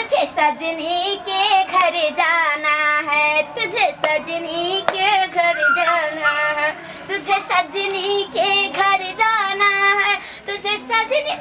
तुझे सजनी के घर जाना है, तुझे सजनी के घर जाना है, तुझे सजनी के घर जाना है, तुझे सजनी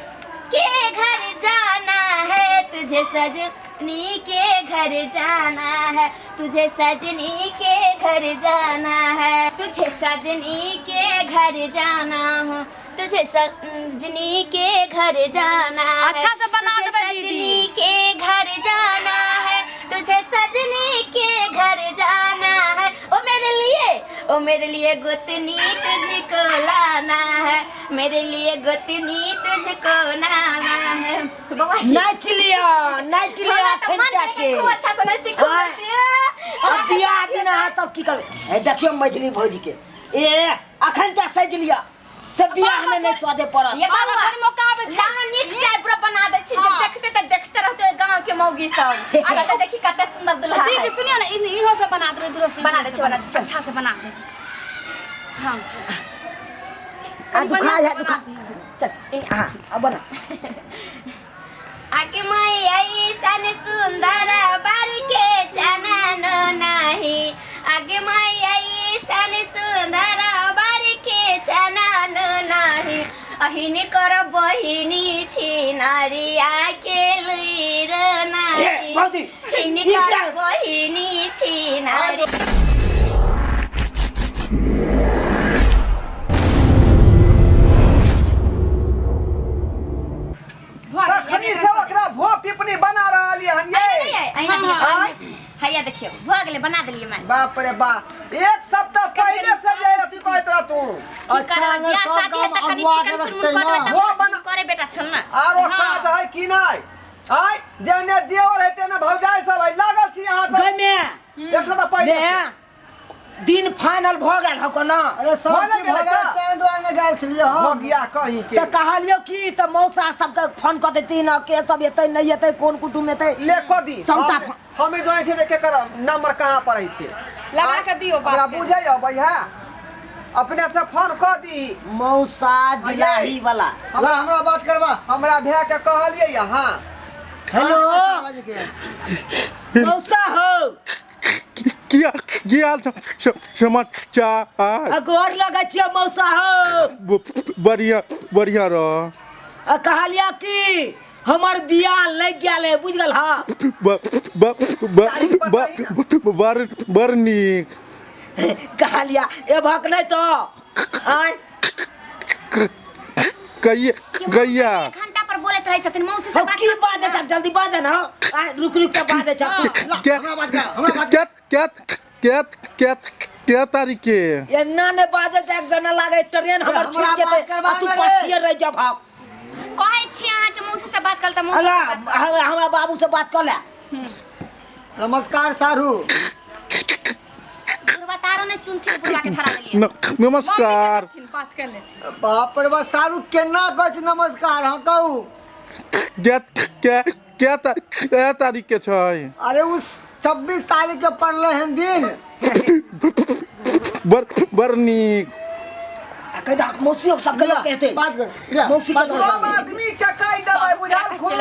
के घर जाना है, तुझे सजनी के घर जाना है, तुझे सजनी के घर जाना है, तुझे सजनी के घर जाना है, तुझे सजनी के घर जाना है। अच्छा से बना तुझे देबै दीदी। सजनी के घर जाना है, तुझे सजनी के घर जाना है, ओ मेरे लिए, ओ मेरे लिए गोतनी तुझको लाना है, मेरे लिए गोतनी तुझको लाना है। बबा नाच लिया, नाच लिया। हमरा तऽ मन अखन करे के खूब अच्छा से नाचती, खूब हाँ। नाचती। अब बियाह दिन अहाँ सब की करबै? ए, देखियौ मझली भौजी के, ए अखन तक सजि लिया से बियाह में नहीं सजे पड़त। ये बाबा बाबा बड़ मौका आबै छै। लाहा नीक से पूरा बना दै छी जे हाँ। देखते तऽ देखते रहते गांव के मौगी सब। आ कते देखी कते सुंदर दुल्हा दीदी है। सुनियो ने, इहो से बना देबै, इधरो से। बना दै छी, बना दै छी। अच्छा से बना देबै। हाँ। आ दुखा है, दुखा। चल। हाँ, अब बना। आके माई ऐसन सुंदर बर के चनन नाही, आगे माई ऐसन सुंदर बर के चनन नाही, अहिनी कर बहिनी छिनरिया के लुइर ए, नाही, भौजी, अहिनी ई कर क्या? बहिनी छिनरी। कखनी से ओकरा भो पिपनी बना रहल हन ये। अहिना दियौ। आय। हैया देखियौ, भऽ गेलै, बना देलियै माय। बाप रे बाप, एक सप्ताह पहले से जे अथी कहैत रह तू। की अच्छा, करब, अगर बियाह सब शादी है गाम तऽ कनि अगुआ के चिकन चुनमुन रखतै कऽ देबै ना। तब हो बना। करे बेटा छन ना। आरो काज है कि नहि? आय जेने देवर है तेने भौजाई सब है, लागल छी अहाँ सब। गै में देखो तऽ पहिले ने दिन फाइनल भऽ गेल हौ कोना? अरे सब भऽ चीज गेलै भऽ गेल, का? तें दुआरे ने गेल छलियै हो हम। गया कहीं के। तऽ कहलियौ की तऽ मौसा सबके फोन कऽ देती ने, के सब एतै नहि एतै, कोन कुटुम्ब एतै। ले कऽ दी। सबटा हम जानै छी जे केकर नंबर कहाँ पर है से। लगा आय, के दियौ बाप हमरा के। बुझै अबै है, अपने से फोन कऽ दी। मौसा डिलाही वाला। ला हमरा बात करबा। हमरा भाय के कहलियै अहाँ। हेलो। साला जी के। मौसा हो। की की हाल समाचार? आ गोर लगै छियौ मौसा हो। बढ़िया, बढ़िया रह। आ कहलिया कि हमर बियाह लग गेल है, बुझ गेल? हाँ। ब ब ब ब बड़ बड़ नीक। कहलिया ए भक नहीं तो आय। कहिया कहिया? एक घंटा पर बोलैत रहै छथिन मौसी से हम बात की करथिन बाजै ना। छ? जल्दी बाजै ना, आय रुक रुक के बाजै छ तू। ला, क्या हमरा बात कर, हमरा बात। क्या क्या क्या क्या क्या तारीख के? एना ने बाजै छ, एक जना लागे ट्रेन हमर हमरा छूट बात जेतै करबा आ तू ने रे। पछिए रह जा भाव। कहै छी अहाँके मौसी से बात कर तऽ मौसी अला से बात कर। हमरा बाबू से बात कर ले। नमस्कार सारू। बुढ़वा तारो नहीं सुनथिन, बुढ़वा के धरा देलियै। नमस्कार। मम्मी के देथिन, बात कर लेथिन। बाप रे बाप, सारू केना कहै छै नमस्कार? हाँ कहू। क्या क्या क्या क्या तारीख के छै? अरे उस 26 तारीख के पड़ले हन दिन। बड़ बड़ नीक। आ कहि दहक मौसियो सबके लोग कहते। बात कर लिया, मौसी के बात कर। सब आदमी के कहि देबै, बुझल खून?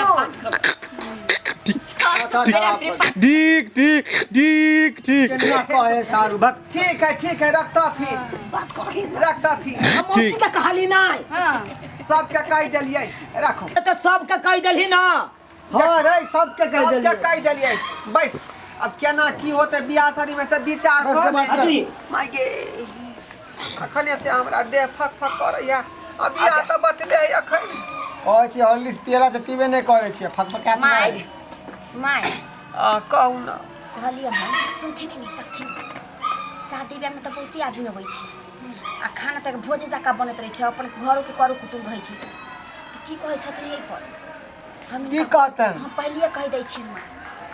माथा खराब कर। ठीक ठीक ठीक ठीक। केना कहे सारू भक्त। ठीक है, ठीक है, रखता थी। बात करही। रखता थी। मौसी के कहली नहीं? हाँ। सबके कहि देलियै, राखू। तऽ सबके कहि देलही ना? हाँ रे, सबके कहि सबके देलियै। कहि देलियै बस। अब केना की होतै बियाह शादी में से विचार बस कऽ के बात ले। कर। अभी माय गे, अखने से हमरा देह फक फक करैया, आ बियाह तऽ बचले है अखन। कहै छी हॉर्लिक्स पियला से पीबे नहि करै छियै, फकफकात माय नहि। माय। आ कहू ना। कहलियै हम सुनथिन नहि तथिन। शादी ब्याहमे तऽ बहुते आदमी अबै छै आ खाना तऽ भोजे जकाँ बनैत रहै छै, अपन घरोके करो कुटुम्ब रहै छै, तऽ की कहै छथिन एहि पर हम की हिनका- कहतनि? हम पहिलिए कहि दै छियनि माँ,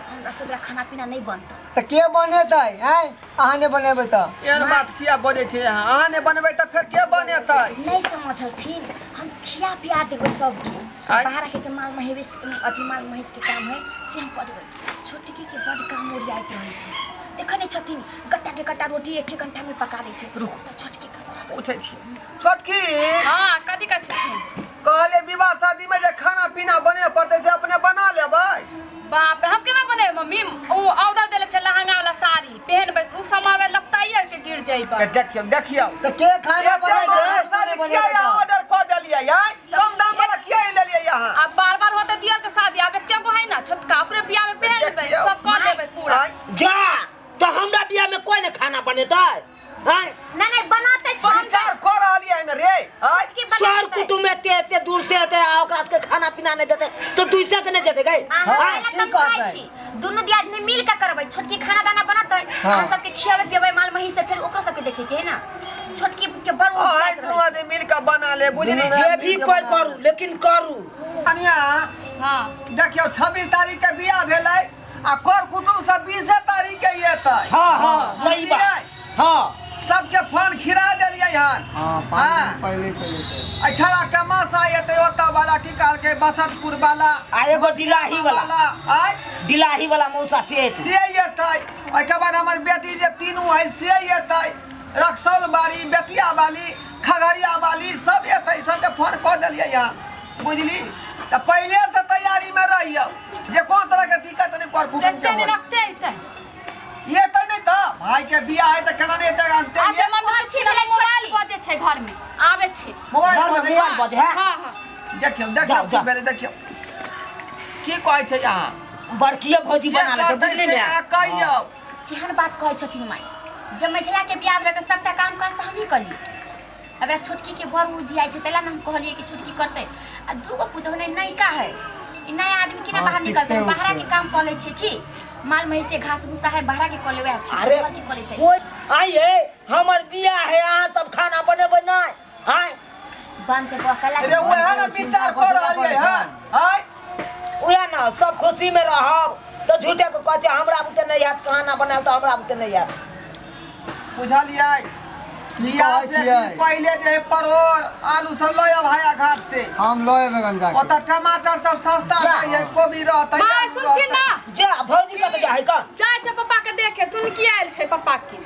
हमरा सब खाना पीना नहि बनतै। तऽ के बनेतै? आँय, अहाँ नहि बनेबै तऽ? एहन बात किया बजै छै अहाँ? अहाँ नहि बनेबै तऽ फेर के बनेतै? नहि समझलखिन, हम खिया पिया देबै सबके। आँय? बाहर के जे माल महेश अथी माल महेश के काम है से हम कऽ देबै। छोटकी के बड्ड काम ओरियाइत रहै छै, देखै नहि छथिन, गट्टा के गट्टा रोटी एक एक घंटा में पका दै छै। तऽ छोटकी के कहबै। पूछै छी छोटकी। हाँ, कथी कहै छथिन? कहले विवाह शादी में जे खाना पीना बने पड़तै से अपने बना लेबै। बाप रे, हम केना बनेबै मम्मी? ओ ऑर्डर देले छै लहंगा वाला साड़ी पहनबै, उ सामान में लपटाइए के गिर जइबै। देखियौ देखियौ तऽ के खाना एते बनेतै? महंगा साड़ी किया यहाँ ऑर्डर कऽ देलियै आँय? कम दाम वाला किया ई लेलियै यहाँ? अब बार बार होते दियर के शादी, आब एके गो है ना छोटका, ओकरे बियाह में पहन लेबै, देखियौ। सब कऽ देबै पूरा। आँय? जा तऽ हमरा बियाह में कोई ने खाना बनेतै आँय? नहीं नहीं बनाते छोटकी विचार कऽ रहलियै हन रे आँय? सर बनाते कुटुम्ब एते एते दूर से एते आ ओकरा सबके खाना पीना नहीं देते तो दूसरे के नहीं देते गए? अहाँ आँय? पहिले की तमसाइ कहतै? छी, दुनू दियादनी मिल के करबै। छोटकी खाना दाना बनतै, हम सबके खियाबै पियबै माल महीस से, फिर ओकरो सबके देखे के है ना। छोटकी के बड़ आँय उजलाइत दुनू रहै। आदमी मिल कऽ बना ले, बुझली? दुनू जे भी कोई करू लेकिन करू। कनिया हाँ देखियौ 26 तारीख के बियाह भेलै आ कर कुटुम्ब सब 20 तारीख के एतै। हाँ हाँ सही बात। बुझलियै? हाँ सबके फोन खिरा देलियै हन। हाँ, 5 दिन पहिले चले जेतै। अछड़ा के मासा एतै ओतऽ वाला की कहलकै बसंतपुर वाला आ एगो दिलाही वाला। आय दिलाही वाला मौसा से एतै। से एतै। ओहिके बाद हमर बेटी जे तीनू है से एतै, रक्सौल वाली, बेतिया वाली, खगड़िया वाली सब एतै। सबके फोन कऽ देलियै हन, बुझली? तऽ पहिले से तैयारी में रहियौ जे कोन तरह के दिक्कत नहि कर कुटुम्ब एते के दिन होय। रखते अइतै। एतै नहि तऽ भाई के बियाह है तऽ केना नहि एतै? आनते अच्छा ये। मम्मी, कथी भेलै मोबाइल छोटकी? बजे छै घर में, आबै छी। मोबाइल घर में बजै। मोबाइल बजे है। हाँ हाँ देखियौ देखियौ जाओ, की जाओ। भेलै, देखियौ की कहै छै अहाँ। बड़किए भौजी जे बना लेतै, करतै बुझली से ने? अहाँ कहियौ। केहन बात कहै छथिन माय, जब मझिला के बियाह भेलै तऽ सबटा काम काज तऽ हमही कलियै। अबरा छोटकी के बड़ उजियाइ छै, तैला ने हम कहलियै कि छोटकी करतै। आ दूगो पुतहु नहि नयका है, ई नया आदमी केना हाँ, बाहर निकलतै? सीखते बाहरा के उखते। काम कऽ लै छै की माल महीस के घास भूसा है, बाहरा के कऽ लेबै। छोटकी अरे बड़की कऽ लेतै। कोई आइए हमर बियाह है, अहाँ सब खाना बनेबै नहि आँय? बनते बकला रे वएह ने विचार कऽ रहलियै हन आँय? उएह ने सब खुशी में रहब तऽ झूठे के कहै छै हमरा बुते नहि हैत खाना बनायल, तऽ हमरा बुते नहि हैत। बुझलियै? की बियाह कहै से छियै? दिन पहिले जे है परोड़ आलू सब लऽ आब हाया घाट से। हम लऽ एबै गन जाके। ओतऽ टमाटर सब सस्ता जा। दै है, कोबी रहतै, माय आलू सुनथिन रहतै। ना। जा भौजी कतऽ जा है कन? जाइ छै पप्पा के देखे, तुनकी आयल छै पप्पा के।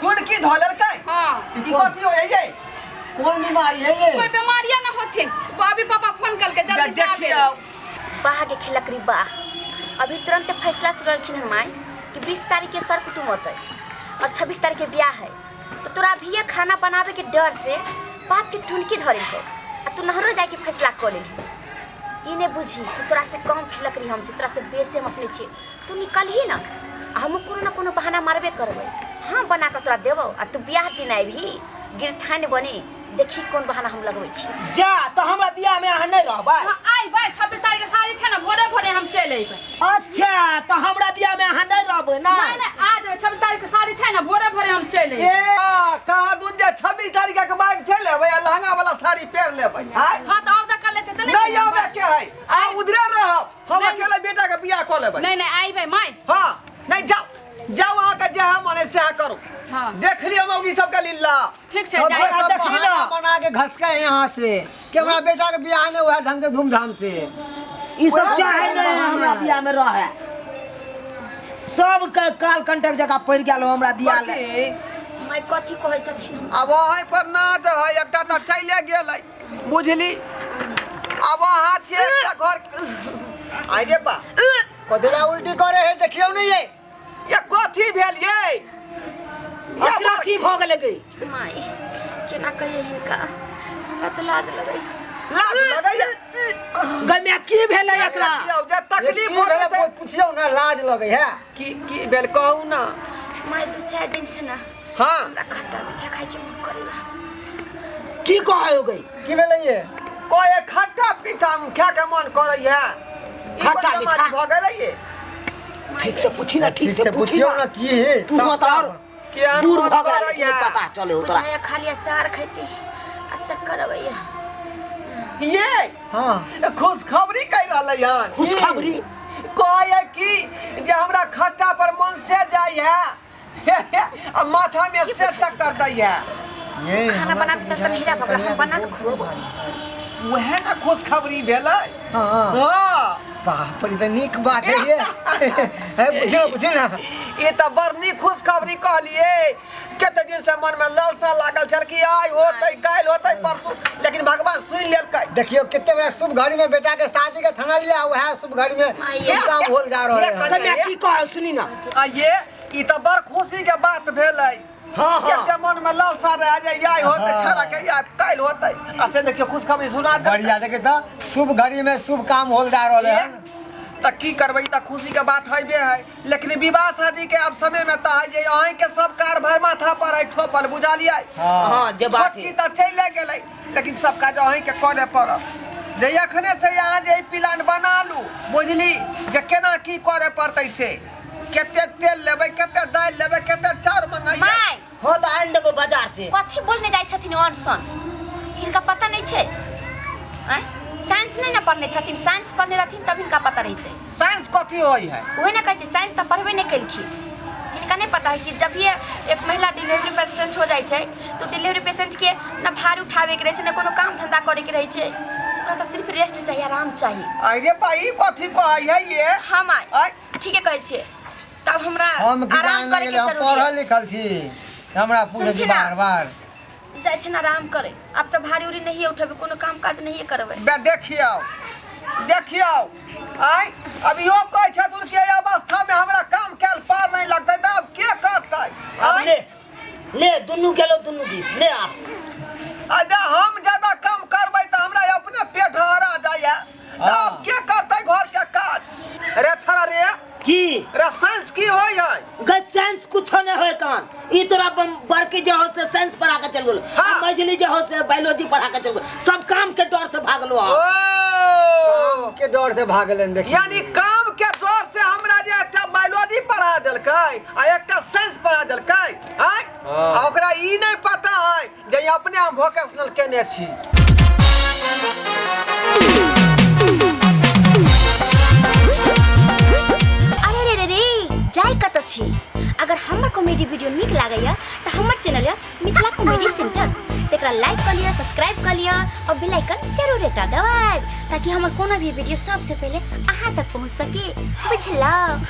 टुनकी धऽ लेलकै? हाँ। ई कथी होइ है ये? कोन बीमारी है ये? कोई बीमारियां ना होथिन। अभी पापा फोन करके जल्दी से आबे। देखियौ बाह के खिलक री बाह, अभी तुरंत फैसला सुनलखिन हन माय कि 20 तारीख के सर कुटुम्ब होतै और 26 तारीख के बियाह है, तो तोरा अभी खाना बनावे के डर से बाप के टुनकी धरे हो आ तू नहरो जाके फैसला कऽ लेलही। ई नहि बुझी कि तोरा से कम खिलक रही हम छी, तोरा से बेसी हम अपने छी। तू निकलही ना, आ हमहूँ कोनो ना कोनो बहाना मारबे करबै। हाँ बना कऽ तोरा देबौ आ तू बियाह दिन अबही गिरथान बनी, देखी कोन बहाना हम लगबै छी। जा तऽ हमरा बियाह में अहाँ नहि रहबै? हाँ अइबै, 26 तारीख के शादी छै ना, भोरे भोरे हम चलि अइबै। अच्छा तऽ हमरा बियाह में अहाँ नहि रहबै ना? नहीं नहीं आ जेबै, 26 तारीख के शादी छै ना, भोरे भोरे हम चलि अइबै। ए कहाँ दून जे 26 तारीख के बाइक चलि एबै आ लहंगा वाला साड़ी पहिर लेबै आँय? हाँ तऽ ऑर्डर कर ले छै तऽ नहीं नहीं आबै के है, आ उधरे रहब, हम नहीं। अकेले बेटा के बियाह कऽ लेबै। नहीं नहीं अइबै माय। हाँ नहीं जाओ जाओ, अहाँ के जे मन है सएह करू। हाँ। देख लियौ मौगी सबके लीला। ठीक छै सब जाइ। सब देखी ना। बहाना बना के घसके हैं यहाँ से कि हमरा बेटा के बियाह नहीं हुआ है ढंग से धूमधाम से। ई सब ओएह चाहे बहाना नहीं हमरा बियाह में रहे, सब के काल कंटक जगह पड़ गेल हो हमरा बियाह ले। बड़की, माय कथी कहै छथिन? आब अहाँ पर नाट है, एकटा तऽ चलिए गेलै बुझली। आब अहाँ छियै एकटा घर आइ रे बा। कदला उल्टी करे है, देखियौ नहीं ये। ये कथी भेल ये? ये एकरा की भऽ गेलै गे? माय केना कहियै हिनका, हमरा तऽ लाज लगै। लाज लगैया? गै माय की भेलै एकरा? देखियौ जे तकलीफ की होतै भेलै, से- पुछियौ ना, लाज लगै है। की की भेल कहू ना। माय 2-4 दिन से ना हाँ हमरा खट्टा मीठा खाय के मन करैया। की कहै हो गई? की भेलै ये? कहे खट्टा पीठा खाय के मन करैया। ई कोन खट्टा बीमारी मीठा? भऽ गेलै ये? ठीक से पूछी ना, ठीक से पूछी पुछियौ ना ना की है। तू मत और केहन दूर मन भऽ गेल करैया? पता चले हो तोरा। बुझाया खाली अचार खैती आ चक्कर अबैया। ये हाँ खुशखबरी कहि रहलै हन। खुशखबरी? कहै कि जे हमरा खट्टा पर मन से जाइ है आ माथा में से चक्कर दै है। ये खाना हमरा बनाबे तऽ चलते बुझाइ हीरा छै भऽ गेल, हम कनिया बना के के खुएबो। बहुत वएह ने खुशखबरी भेलै। हाँ। हाँ। बाप रे, ई तऽ नीक बात है ये। हे, बुझियो बुझियो ना। ई तऽ बड़ नीक खुशखबरी कहलिए। कते दिन से मन में लालसा लागल छल कि आइ होतै, काल्हि होतै, परसू, लेकिन भगवान सुनि लेलकै। देखियो कते बड़ा शुभ घड़ी में बेटा के शादी के ठाना लिया, वएह शुभ घड़ी में शुभ काम होल जा रहल है। कन्या की कह सुनी ना। आ ये ई तऽ बड़ खुशी के बात भेलै। हाँ, हाँ। कते मन में लालसा रहे जे आइ होतै, छड़ा के आइ काल्हि होतै, आ से देखियो खुशखबरी सुना देलकै। बढ़िया, देखे तऽ शुभ घड़ी में शुभ काम होल जा रहल है। तऽ की करबै, ई तऽ खुशी के बात हेबे है, लेकिन विवाह शादी के अब समय में तऽ है जे अहीं के सब कारभार माथा पर है ठोपल, बुझलियै? हाँ, जे बात छोटकी तऽ चलि गेलै, लेकिन सब काज अहीं के करे पड़त। जे एखने से अहाँ जे प्लान बना लू, बुझली, जे केना की करे पड़तै, से कते तेल लेबै, कते दालि लेबै, कते चाउर मंगैबै। माय। हाँ, तऽ आनि देबो बाजार से। कथी बोलने जाइ छथिन अनसन, हिनका पता नहीं छै? आँय, साइंस नहीं ना पढ़ने छथिन? साइंस पढ़ने रहथिन तब हिनका पता रहितै। साइंस कथी होइ है? वही ना कहै छै, साइंस तऽ पढ़बे नहीं केलखिन। हिनका नहीं पता है कि जब ये एक महिला डिलीवरी पेशेंट हो जाइ छै तो डिलीवरी पेशेंट के ना भार उठावे के रहै छै, ना कोनो काम धंधा करे के रहै छै। ओकरा तऽ सिर्फ रेस्ट चाहिए, आराम चाहिए। अरे भाई, कथी कहै है ये? हाँ माय। आँय? ठीके कहै छियै, तब हमरा हम की आराम जाने करे के गेलियै, हम जरूरी पढ़ल है। लिखल छी, हमरा पूछै छी सुनथिन ना? बार बार। जाइ छै ने आराम करे, आब तऽ भारी उरी नहीं उठेबै, कोनो काम काज नहीं करबै। बे देखियौ देखियौ, आँय, अब इहो कहै छथुन कि एहि अवस्था में हमरा काम कयल पार नहीं लगतै, तऽ आब के करतै? अब आँय? ले ले, दुनू गेलो दुनू दिस ले आप। अरे हम ज्यादा काम करबै तऽ हमरा अपने पेट हरा जाइए, तऽ आब के करतै घर के काज? रे छड़ा रे। की? रे, साइंस की होइ है? गै, साइंस कुछो नहीं होय कान। ई तोरा बड़की जे हो से साइंस पढ़ा के चल गेलो। हाँ। आ मझली जे हो से बायोलॉजी पढ़ा के चल गेलो। सब काम के डर से भागलो। ओ के डर से भागलन देखी। यानी काम के डर से हमरा जे एकटा बायोलॉजी पढ़ा देलकै आ एकटा साइंस पढ़ा देलकै। आँय, आ ओकरा ई नहीं पता है जे ई अपने हम वोकेशनल केने छी। अरे रे रे रे, जाय कतऽ छी? अगर हमर कॉमेडी वीडियो नीक लागैया तऽ हमर चैनल यऽ मिथिला कॉमेडी सेंटर, तकरा लाइक कऽ लिअ, सब्सक्राइब कऽ लिअ और बेल आइकन जरूर दबाएब, ताकि हमर कोनो भी वीडियो सबसे पहिले अहाँ तक पहुँच सके। बुझलहुँ?